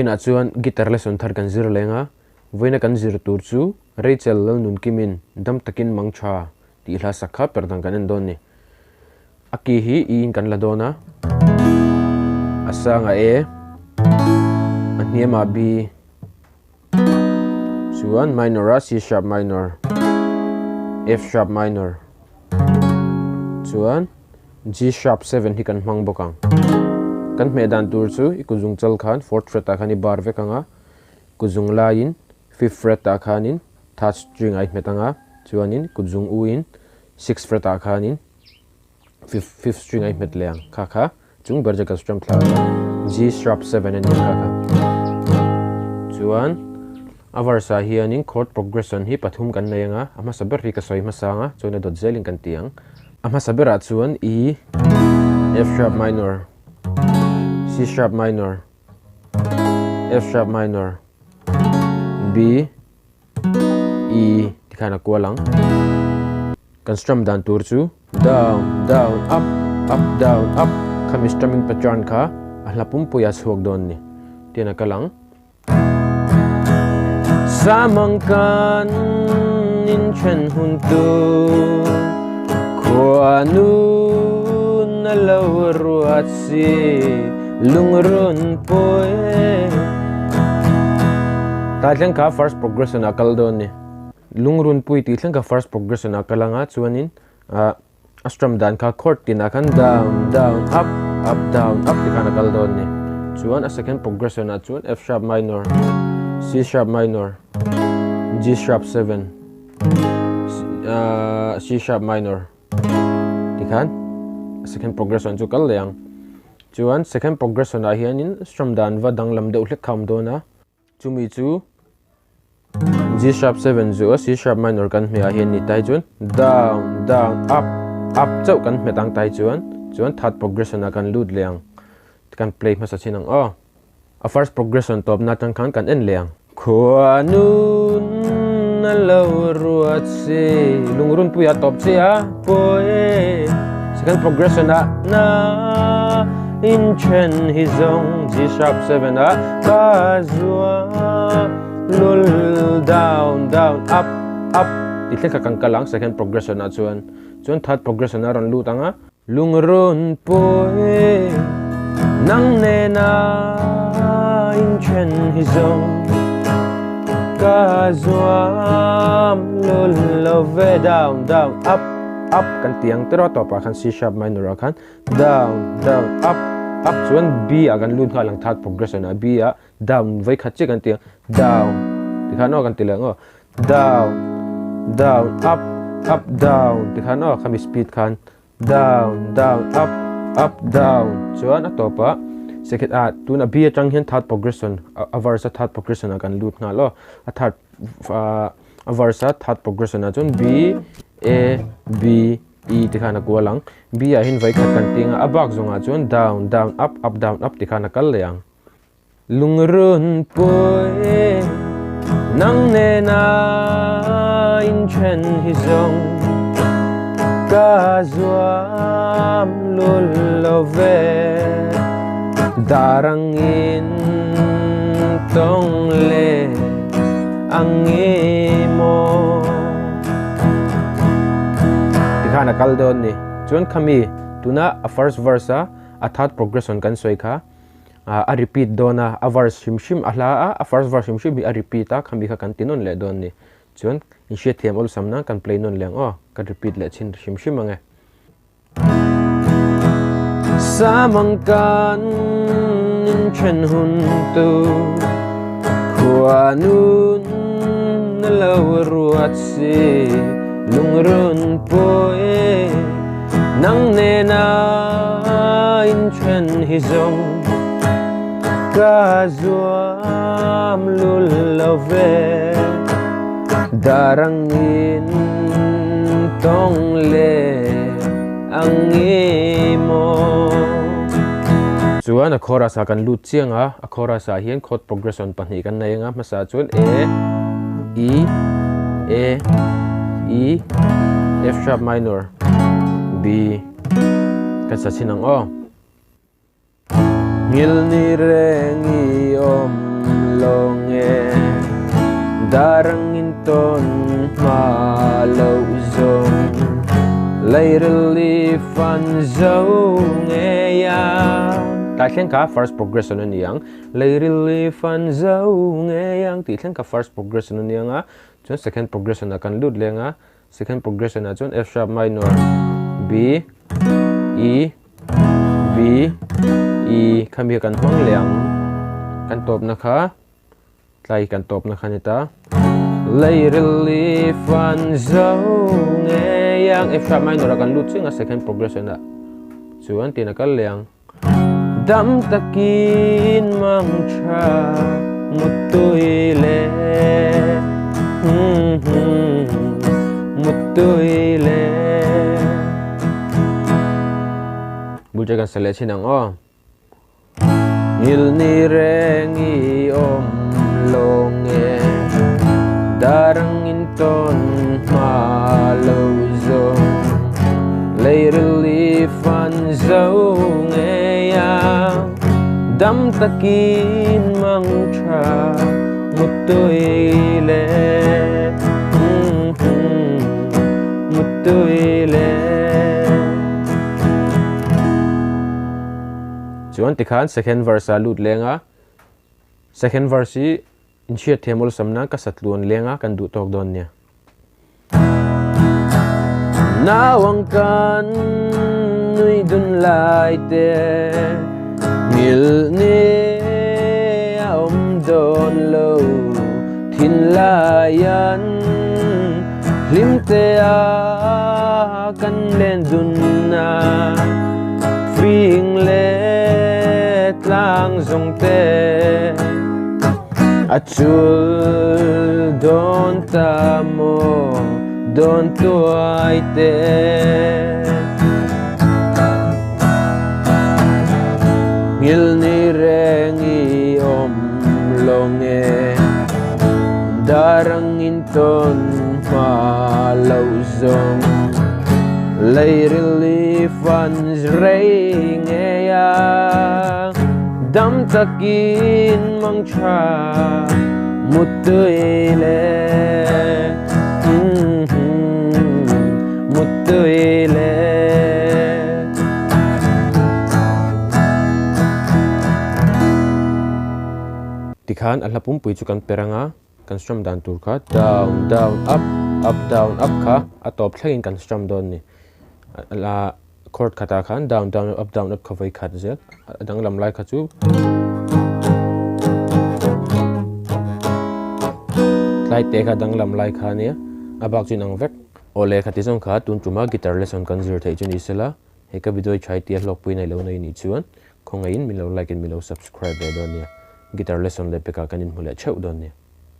Vawiinah chuan guitar lesson thar kan zir leng a, vawiina kan zir tur chu Rachel Lalnunkimin dam takin mang tha tih hla sak kha per dang kan en dawn ni. A key hi E in kan la dawn a, a sangah A, a hniamah B, chuan minor a C sharp minor, F sharp minor, chuan G sharp 7 hi kan hmang bawk ang. Kan hmeh dan tur chu i kuzung chal khan fourth fret ah khan i bar vek ang a, kuzung laiin fifth fret ah khanin third string ah i hmet ang a, chuanin kutzung u in sixth fret ah khanin fifth string a i hmet leh ang kha kha chung ber chu kan strum thla ang a G sharp 7 a ni ang kha kha chuan a verse ah hianin chord progression hi pathum kan nei ang a a hmasa ber hi ka sawi hmasa ang a chuan a dawt zelin kan ti ang a hmasa berah chuan E F sharp minor C sharp minor F sharp minor B E tikhan a kual ang. Kan strum dan tur chu down, down, up, up, down, up khami strumming pattern kha a hla pumpui a chhuak dawn ni tian a kal ang. Samang kan in then hun tu khua nun a lo ruat si lungrun pui. Tai thleng kha first progression ah kal dawn ni. Lungrun pui tih thleng kha first progression ah kal anga chuanin ah a strum dan kha chord tinah khan down down up up down up ti khan a kal dawn ni. Chuan a second progression ah chuan F sharp minor, C sharp minor, G sharp 7, ah C sharp minor. Tikhan second progression chu kal leh ang. Chuan second progression ah hianin strum dan va danglam deuh hlek kha a awm dawn a. Chumi chu G sharp 7 chu a C sharp minor kan hmeh ah hian ni tai chuan down down up up chauh kan hmet ang tai chuan chuan third progression ah kan lut leh ang. Kan play hmasa chin ang aw. A first progression tawpna atang khan kan en leh ang. Khua nun a lo ruat si lungrunpui a tawp che a pawi second progression ah na in then hi zawng G sharp 7 ah ka zua lul down down up up tih thleng kha kan kal ang second progression ah chuan chuan third progression a rawn lut ang a. Lungrunpui nang nena inthen hi zawng ka zuam lul lo ve down down up up kan ti ang tiraw tawpah khan C sharp minor ah khan down down up up chuan B ah kan lut nghal ang third progression ah B ah down vawi khat chiah kan ti ang down tikhan aw kan ti leh ang aw down down up up down tikhan aw khami speed khan down down up up down chuan a tawp ah second ah tuna B atang hian third progression a verse a third progression ah kan lut nghal aw a third ah a verse a third progression ah chuan B A B E tikhan a kual ang B ah hian vawikhat kan ti ang a a bak zawng ah chuan down down up up down up tikhan a kal leh ang. Lungrun pui nang nena inthen hi zawng ka zuam lul lo ve dar angin tawng leh ang nge maw tikhan a kal dawn ni chuan khami tuna a first verse a a third progression kan sawi kha. A repeat dawn a, a verse hrim hrim a hla a, a first verse hrim hrim hi a repeat a, khami kha kan ti nawn leh dawn a ni. Chuan in hriatthiam awlsam nan kan play nawn leh ang aw, ka repeat leh chhin hrim hrim ang e. Samang kan in then hun tu khua nun a lo ruat si lungrun pui nang nena in then hi zawng ka zuam lul lo ve dar angin tawng leh ang nge maw. Chuan a chorus ah kan lut chiang a, a chorus ah hian chord progression pahnih kan nei ang a, hmasa chuan A, E, A, E, F sharp minor, B kan sa chhin ang aw. Ngil ni reng i awm lo nge Darang in tawn hma loh zawng Leiril i fan zo ngei a. Tlai thleng kha first progression a ni ang. Leiril i fan zo ngei ang tih thleng kha first progression a ni ang a. Chuan second progression ah kan lut leng a. Second progression ah chuan F sharp minor, B, E, B, E khami kha kan hmang leh ang. Kan tawpna kha. Tlai kan tawpna kha ni ta. Leiril i fan zo ngei ang. F sharp minor ah kan lut chiang a second progression ah chuan tin a kal leh ang. Dam takin mang tha muttui le muttui le. Bul che kan sa leh chin ang aw. Ngilni reng i awm lo nge Darang in tawn hma lo zawng Leiril i fan zo ngei a Dam takin mang tha muttui le Muttui le. Chuan tikhan second verse ah lut leng a, second verse hi inhriat thiam awlsam nan ka satluan leng a kan duh tawk dawn nia. Nauang kan nui dun lai te nghilh ni a awm dawn lo thinlai an hlim te a kan len dun a fing leh tlang zawng te a chul dawn ta maw dawn tuai te. Nghilni reng i awm lo nge darang in tawn hma loh zawng Leiril i fan rei ngei a dam takin mang tha muttui le muttui le. Tikhan a hla pumpui chu kan per anga kan strum dan tur kha down down up up down up kha a tawp thlengin kan strum dawn ni la chord khatah khan down down up down up kha vawi khat zel a danglam lai kha chu tlai te kha danglam lai kha ania a bak chu inang vek. Aw lehkha ti zawng kha tun tuma guitar lesson kan zir theih chu ni sela, he ka video hi tha i tia hlawkpui nei lo nei nih chuan khawngaihin min lo like in min lo subscribe ve dawn nia. Guitar lesson leh pekah kan inhmu leh theuh dawn nia.